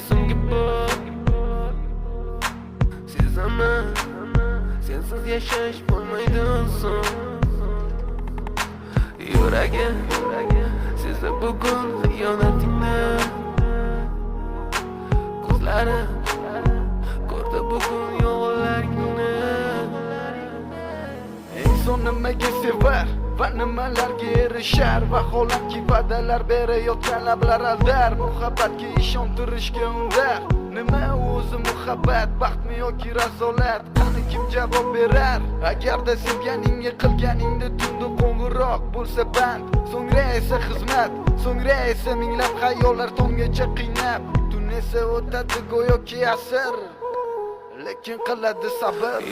so'nggi bor. Sezaman, sensiz yashash bo'lmaydi oson. Yuragim sezdi bugun xiyonatingni. Ko'zlarim ko'rdi bugun yolg'onlaringni. Inson nimaga sevar va nimalarga erishar? Vaholanki, va'dalar berayotgan lablar aldar, muhabbatga ishontirishga undar. Nima o'zi muhabbat? Baxtmi yoki razolat? Qani, kim javob berar? Agarda sevganingga qilganingda tunda qo'ng'iroq bo'lsa band, so'ngra esa xizmat, so'ngra esa minglab xayollar tonggacha qiynab, tun esa o'tadi go'yoki asr, lekin qiladi sabr.